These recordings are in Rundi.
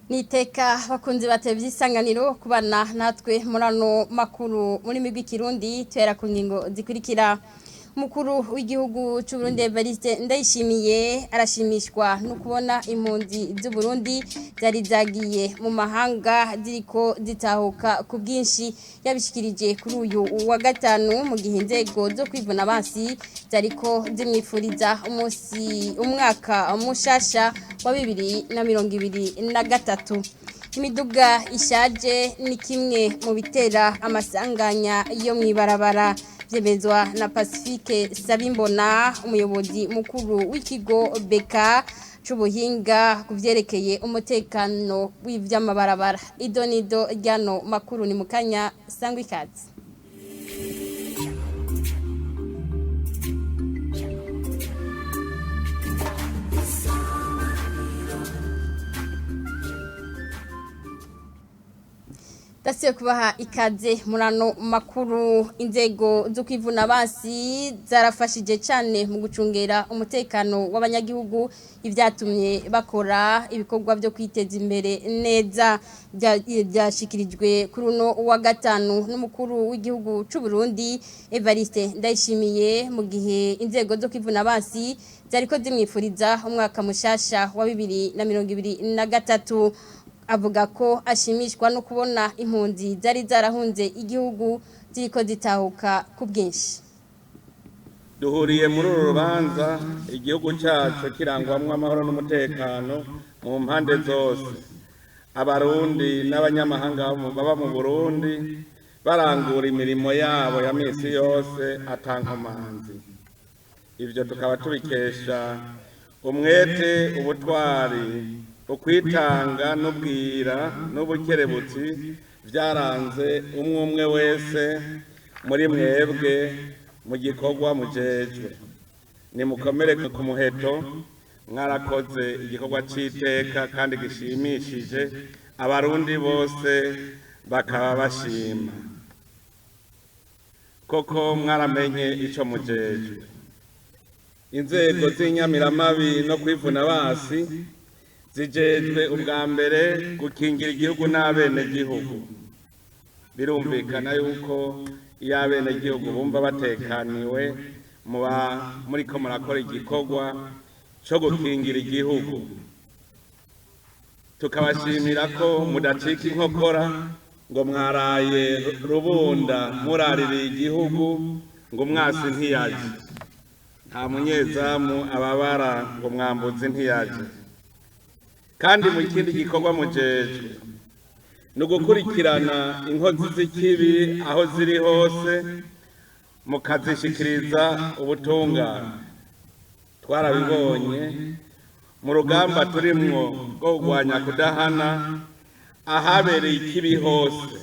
Niteka bakunzi batevye isanganiro kubana natwe murano makuru muri migwi kirundi tuhera ku ngingo zikurikira. Mukuru w'igihugu c'u Burundi Evariste Ndayishimiye arashimishwa no kubona impunzi z'u Burundi zari zagiye mu mahanga ziriko zitahuka ku bwinshi. Yabishikirije kuri uyu wa gatanu mu gihe inzego zo kwivuna abansi zariko zimwifuriza umunsi umwaka mushasha wa 2023. Imiduga ishaje ni kimwe mu bitera amasanganya yo mw'ibarabara, vyemezwa na Pacifique Sabimbona, umuyobozi mukuru w'ikigo BK c'ubuhinga kuvyerekeye umutekano w'ivy'amabarabara. Idonido ryano makuru ni mukanya sangwa ikaze. Dasiyo kubaha ikaze murano makuru. Inzego zo kwivuna basi zarafashije cyane mu gucungera umutekano w'abanyagihugu, ibyatumye bakora ibikorwa byo kwiteza imbere neza. Byashikirijwe kuri uno wa gatanu n'umukuru w'igihugu c'u Burundi Evariste Ndayishimiye mu gihe inzego zo kwivuna basi zariko zimwifuriza umwaka mushasha wa 2023. Avuga ko ashimishwa no kubona impunzi zari zarahunze igihugu ziriko zitahuka ku bwinshi. Duhuriye muri uru rubanza igihugu cyacu kirangwamwo amahoro n'umutekano mu mpande zose. Abarundi n'abanyamahanga baba mu Burundi barangura imirimo yabo ya misi yose atankomanzi. Ivyo tukaba tubikesha umwete, ubutwari, ukwitanga n'ubwira n'ubukerebutsi byaranze umwe umwe wese muri mwebwe mu gikorwa mujejwe. Nimukomere ku muheto, mwarakoze igikorwa c'iteka kandi gishimishije, abarundi bose bakaba bashima koko mwaramenye ico mujejwe. Inzego z'inyamiramabi no kwivuna basi zijejwe ubwa mbere gukingira igihugu n'abenegihugu. Birumvikana yuko iyo abenegihugu bumva batekaniwe muba muriko murakora igikorwa co gukingira igihugu. Tukabashimira ko mudacika inkokora ngo mwaraye rubunda muraririye igihugu ngo mwasi ntiyaje. Nta munyezamu ababara ngo mwambuzi ntiyaje. Kandi mu kindi gikorwa mujejwe ni ugukurikirana inkozi z'ikibi aho ziri hose mukazishikiriza ubutungane. Twarabibonye mu rugamba turimwo rwo kurwanya kudahana, ahabereye ikibi hose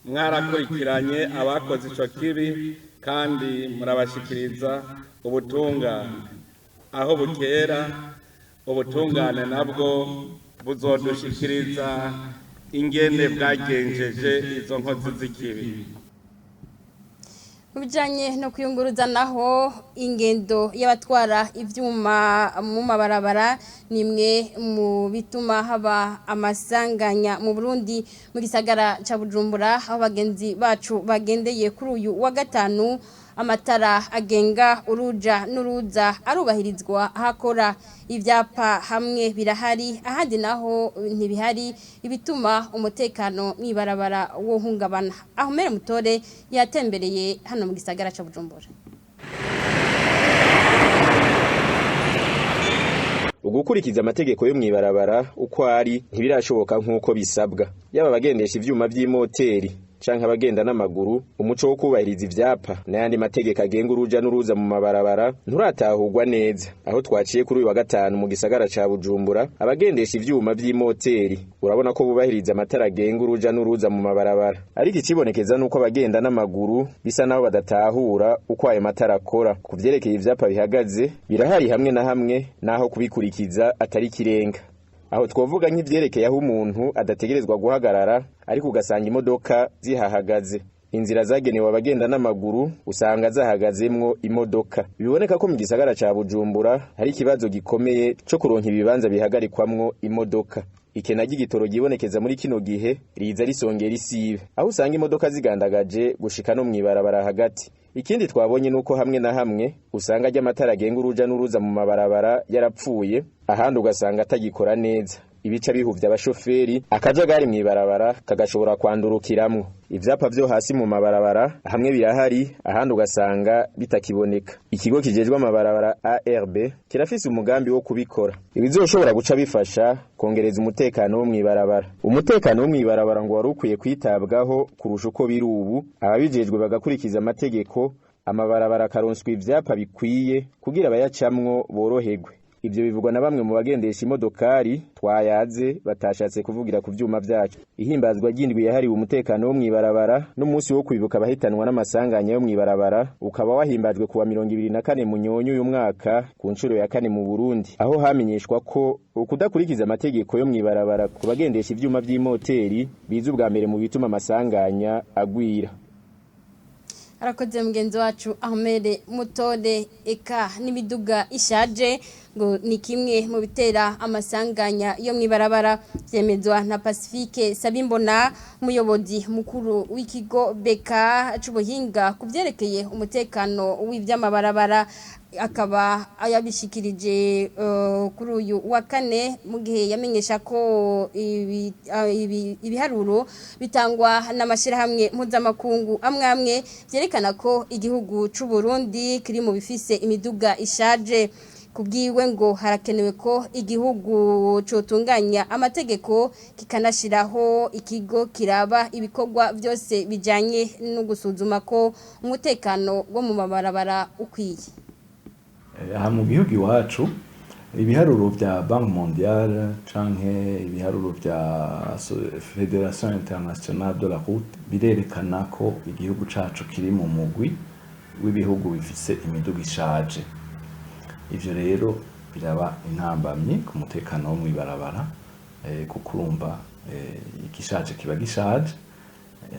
mwarakurikiranye abakoze ico kibi kandi murabashikiriza ubutungane. Aho bukera ubutungane nabwo buzodushikiriza ingene bwagenjeje izo nkozi z'ikibi. Mu bijanye no kuyunguruza naho, ingendo y'abatwara ivyuma mu mabarabara ni imwe mu bituma haba amasanganya mu Burundi. Mu gisagara ca Bujumbura aho bagenzi bacu bagendeye kuri uyu wa gatanu, amatara agenga uruja n'uruza arubahirizwa hakora ivyapa hamwe birahari, ahandi naho ntibihari, ibituma umutekano mw'ibarabara wohungabana. Aho mere mutore yatembereye hano mu gisagara ca Bujumbura. Ugukurikiza amategeko yo mw'ibarabara uko ari ntibirashoboka nk'uko bisabwa. Yaba abagendesha ivyuma vy'imoteri canke abagenda n'amaguru, umuco wo kubahiriza ivyapa n'ayandi mategeko agenga uruja n'uruza mu mabarabara nturatahurwa neza. Aho twaciye kuri uyu wa gatanu mu gisagara ca Bujumbura, abagendesha ivyuma vy'imoteri urabona ko bubahiriza amatara agenga uruja n'uruza mu mabarabara, ariko ikibonekeza nuko abagenda n'amaguru bisa naho badatahura uko ayo matara akora. Ku vyerekeye ivyapa bihagaze, birahari hamwe na hamwe, naho kubikurikiza atari ikirenga. Aho twovuga nk'ivyerekeye aho umuntu adategerezwa guhagarara, ariko ugasanga imodoka zihahagaze. Inzira zagenewe abagenda n'amaguru usanga zahagazemwo imodoka. Biboneka ko mu gisagara ca Bujumbura hari ikibazo gikomeye co kuronka ibibanza bihagarikwamwo imodoka. Ikena ry'igitoro ryibonekeza muri kino gihe riza risongera isibe, aho usanga imodoka zigandagaje gushika no mw'ibarabara hagati. Ikindi twabonye nuko hamwe na hamwe usanga ry'amatara agenga uruja n'uruza mu mabarabara yarapfuye, ahandi ugasanga atagikora neza. Ibica bihuvya abashoferi, akajagari mw'ibarabara kagashobora kwandurukiramwo. Ivyapa vyo hasi mu mabarabara hamwe birahari, ahandi ugasanga bitakiboneka. Ikigo kijejwe amabarabara ARB kirafise umugambi wo kubikora, ibizoshobora guca bifasha kongereza umutekano wo mw'ibarabara. Umutekano wo mw'ibarabara ngo wari ukwiye kwitabwaho kurusha uko biri ubu, ababijejwe bagakurikiza amategeko, amabarabara akaronswa ivyapa bikwiye kugira abayacamwo boroherwe. Ibyo bivugwa na bamwe mu bagendesha imodokari twayaze batashatse kuvugira ku vyuma vyacu. Ihimbazwa ry'indwi yahariwe umutekano wo mw'ibarabara n'umunsi wo kwibuka abahitanwa n'amasanganya yo mw'ibarabara ukaba wahimbajwe kuwa 24 Munyonyo uyu mwaka ku nshuro ya kane mu Burundi, aho hamenyeshwa ko ukudakurikiza amategeko yo mw'ibarabara ku bagendesha ivyuma vy'imoteri biza ubwa mbere mu bituma amasanganya agwira. Arakoze mugenzi wacu Ahmed Mutore. Eka n'imiduga ishaje ngo ni kimwe mu bitera amasanganya yo mw'ibarabara, byemezwa na Pacifique Sabimbona, umuyobozi mukuru w'ikigo Beka c'ubuhinga ku vyerekeye umutekano w'ivy'amabarabara, akaba yabishikirije kuri uyu wa kane mu gihe yamenyesha ko ibiharuro bitangwa n'amashyirahamwe mpuzamakungu amwe amwe byerekana ko igihugu c'u Burundi kiri mu bifise imiduga ishaje. Kubwiwe ngo harakenewe ko igihugu cotunganya amategeko, kikanashiraho ikigo kiraba ibikorwa byose bijanye no gusuzuma ko umutekano wo mu mabarabara ukwiye. Aha mu gihugu iwacu, ibiharuro vya Banque Mondiale canke ibiharuro vya Fédération Internationale de la Route birerekana ko igihugu cacu kiri mu mugwi w'ibihugu bifise imiduga ishaje. Ivyo rero biraba intambamyi ku mutekano wo mw'ibarabara, kuko urumva igishaje kiba gishaje,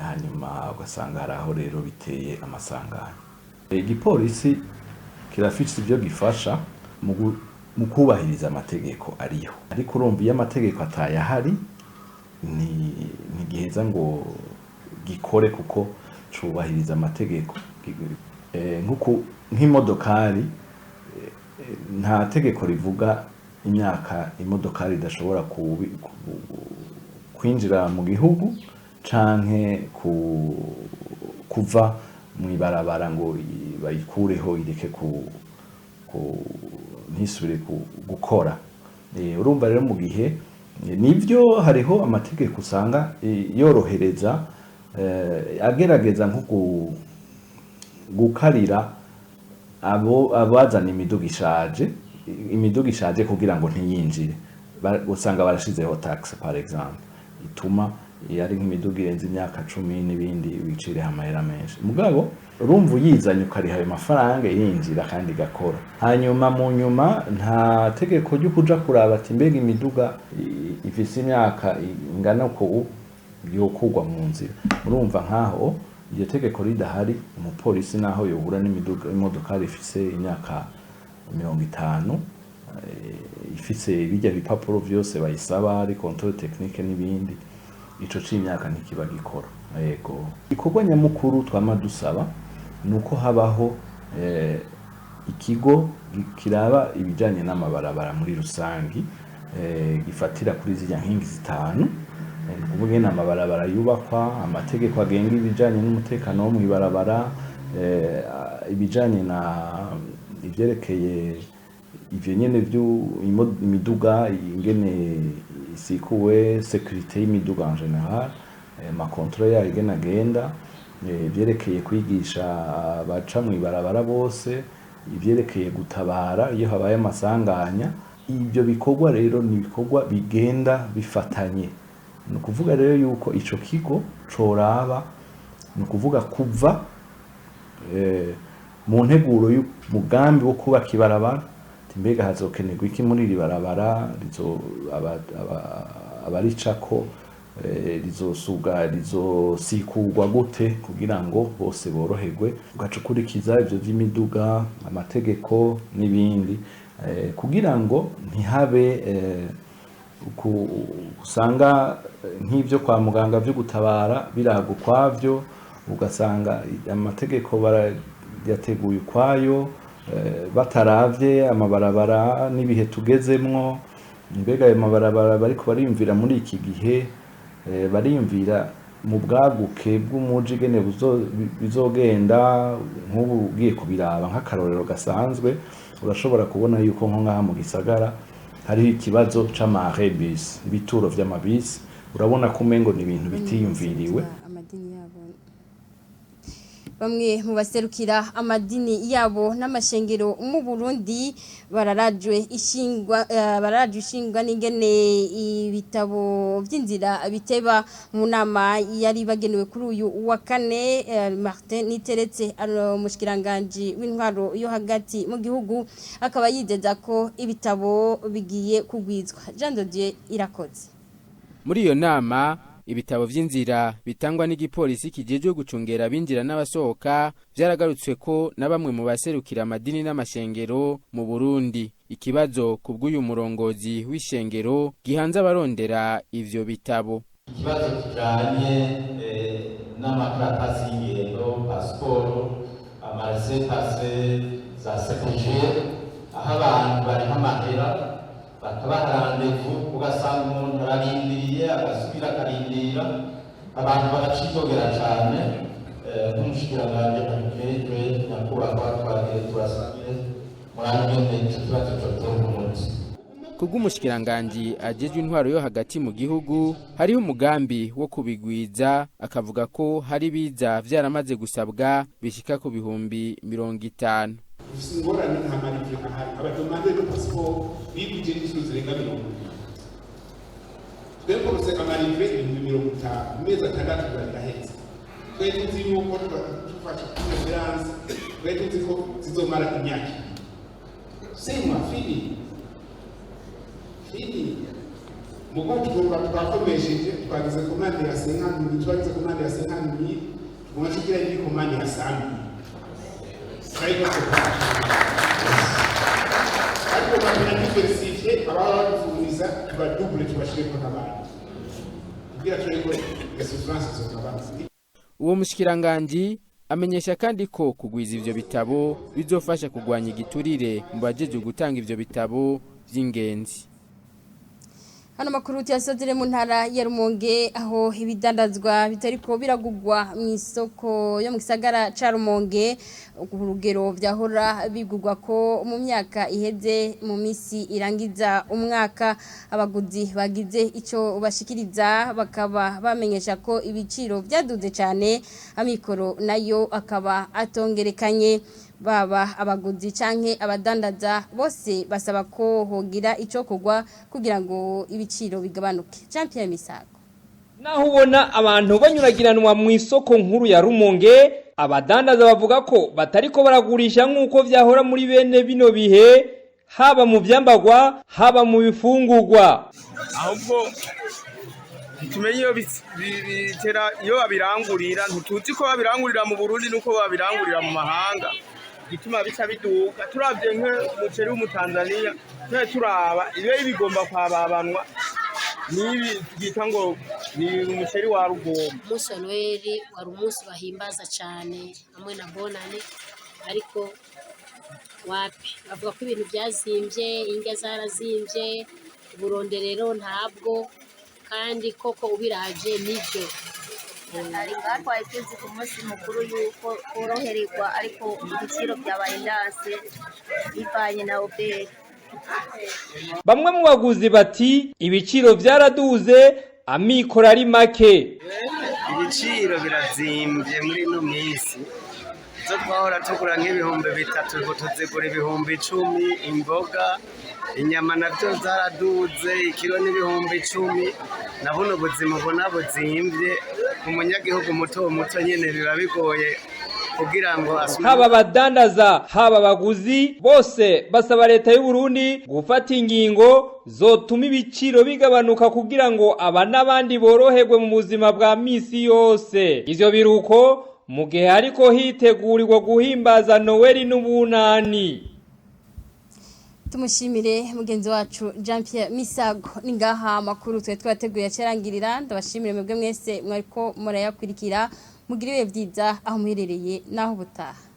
hanyuma ugasanga hari aho rero biteye amasanganya. Igipolisi kirafise ivyo gifasha mu kubahiriza amategeko ariho, ariko urumva iyo amategeko atayahari ntigiheza ngo gikore kuko cubahiriza amategeko. Nk'imodokari, nta tegeko rivuga imyaka imodokari idashobora kwinjira mu gihugu canke kuva mw'ibarabara ngo bayikureho ireke ntisubire gukora. Urumva rero mu gihe nivyo hariho amategeko usanga yorohereza, agerageza nko gukarira abo abazana imiduga ishaje kugira ngo ntiyinjire. Usanga barashizeho taxe, par exemple, ituma iyo ari nk'imiduga irenze imyaka 10 n'ibindi wicireho amahera menshi. Mugabo urumva uyizanye ukariha ayo mafaranga, yinjira kandi igakora. Hanyuma mu nyuma nta tegeko ryo kuja kuraba ati mbega imiduga ifise imyaka ingana uko yokurwa mu nzira. Urumva nkaho iryo tegeko ridahari, umupolisi naho yohura n'imiduga, imodokari ifise imyaka 50, ifise bijya bipapuro vyose bayisaba, ari contrôle technique n'ibindi, ico c'imyaka ntikiba gikora. Yego, igikorwa nyamukuru twama dusaba nuko habaho ikigo kiraba ibijanye n'amabarabara muri rusangi, gifatira kuri zirya nkingi zitanu. Ni ukuvuga ingene amabarabara yubakwa, amategeko agenga ibijanye n'umutekano wo mw'ibarabara, ibijanye na ivyerekeye ivyo nyene imiduga ingene isikuwe, sécurité y'imiduga en général, ama contrôle yayo ingene agenda, ivyerekeye kwigisha abaca mw'ibarabara bose, ivyerekeye gutabara iyo habaye amasanganya. Ibyo bikorwa rero ni ibikorwa bigenda bifatanye. Ni ukuvuga rero yuko ico kigo coraba, ni ukuvuga kuva mu nteguro y'umugambi wo kubaka ibarabara, ati mbega hazokenerwa iki muri iri barabara, abaricako, rizosuga, rizosikurwa gute kugira ngo bose boroherwe, ugaca ukurikiza ivyo vy'imiduga, amategeko n'ibindi, kugira ngo ntihabe Usanga nk'ibyo kwa muganga byo gutabara biraga ukwavyo, ugasanga amategeko barayateguye ukwayo, bataravye amabarabara n'ibihe tugezemwo. Mbega ayo mabarabara bariko bariyumvira muri iki gihe, bariyumvira mu bwaguke bw'umuji ingene bizogenda? Nk'ubu ugiye kubiraba nk'akarorero gasanzwe, urashobora kubona yuko nko ngaha mu gisagara hariho ikibazo c'amarebisi, ibituro vy'amabisi. Urabona ko umengo ni ibintu bitiyumviriwe. Amadini yabo. Bamwe mu baserukira amadini yabo n'amashengero mu Burundi bararajwe ishingwa n'ingene ibitabo vy'inzira biteba. Mu nama yari bagenewe kuri uyu wa kane, Martin Niteretse, umushikiranganje w'intwaro yo hagati mu gihugu, akaba yizeza ko ibitabo bigiye kugwizwa. Jean de Dieu Irakoze. Muri iyo nama, ibitabo vy'inzira bitangwa n'igipolisi kijejwe gucungera abinjira n'abasohoka vyaragarutswe ko na bamwe mu baserukira amadini n'amashengero mu Burundi. Ikibazo ku bw'uyu murongozi w'ishengero gihanze abarondera ivyo bitabo. Ikibazo kijanye n'amakaratasi y'ingendo, pasiporo, ama laissez-passer za CPG, aho abantu bariha amahera bakabaha rendez-vous, ugasanga umuntu ararindiriye, agasubira akarindira, abantu baracidogera cane. Nk'umushikiranganji abijejwe, nyakubahwa, twagiye tubasabire murangene ico kibazo cotorwa umuti. Kubw'umushikiranganji ajejwe intwaro yo hagati mu gihugu, hariho umugambi wo kubigwiza. Akavuga ko hari biza vyaramaze gusabwa bishika ku 50,000. Dufise ingorane, nta ma livret ahari. Aba demandeurs de passeport bigwije n'inshuro zirenga 70. Twebwe ama livret 50,000 mu mezi 6 biba biraheze. Twe tuzi yuko tufashe kuri référence, twe tuzi ko zizomara imyaka 2, 6 mois, fini fini. Mugo tugomba twakomesheje, twagize commande ya 50,000, twagize commande ya 50,000, tugomba tugira indi commande ya 100,000. Ariko ariko bakina diversifié, ababa badufuniza tuba double, tubashireko n'abandi kugira tureko souffrance zogabanuka. Uwo mushikiranganji amenyesha kandi ko kugwiza ivyo bitabo bizofasha kugwanya igiturire mu bajejwe gutanga ivyo bitabo vy'ingenzi. Hano makuru tuyasozere mu ntara ya Rumonge, aho ibidandazwa bitariko biragugwa mu isoko yo mu gisagara ca Rumonge ku rugero vyahora bigugwa ko mu myaka iheze mu misi irangiza umwaka. Abaguzi bagize ico bashikiriza bakaba bamenyesha ko ibiciro vyaduze cyane, amikoro nayo akaba atongerekanye. Baba abaguzi canke abadandaza, bose basaba ko hogira ico kugwa kugira ngo ibiciro bigabanuke. Jean Pierre Misago. Naho ubona abantu banyuragiranwa mu isoko nkuru ya Rumonge, abadandaza bavuga ko batariko baragurisha nk'uko vyahora muri bene bino bihe, haba mu vyambagwa, haba mu bifungurwa. Ahubwo ntitumenye iyo bitera, iyo babirangurira. Ntituzi ko babirangurira mu Burundi nuko babirangurira mu mahanga, igituma bica biduka. Turavye nk'umuceri w'umutanzaniya, twe turaba iyo bigomba kwababanwa n'ibi twita ngo ni umuceri wa rugombo. Umunsi wa Noheli wari umunsi bahimbaza cyane hamwe na Bonane, ariko wapi, bavuga ko ibintu byazimbye, indya zarazimbye, uburonderero ntabwo, kandi koko ubiraje nibyo. Twari tuzi ku munsi mukuru yuko tworohererwa, ariko ibiciro byabaye ndanse bivanye na OBR. Bamwe mu baguzi bati ibiciro vyaraduze, amikoro ari make. Ibiciro birazimbye muri ino minsi. Izo twahora tugura nk'3,000, ubu tuzigura 10,000. Imboga, inyama nabyo zaraduze, ikiro n'10,000. Na buno buzima ubona buzimvye, umunyagihugu muto muto nyene biba bigoye kugira ngo asume. Haba abadandaza, haba abaguzi, bose basaba leta y'u Burundi gufata ingingo zotuma ibiciro bigabanuka kugira ngo aba n'abandi boroherwe mu buzima bwa misi yose. Ivyo biruko mu gihe hariko hitegurirwa guhimbaza Noweli n'Ubunani. Tumushimire mugenzi wacu Jean Pierre Misago. Ni ngaha amakuru twe twateguye acerangirira. Ndabashimire mwebwe mwese mwariko murayakurikira. Mugire ibihe byiza aho muherereye naho ubutaha.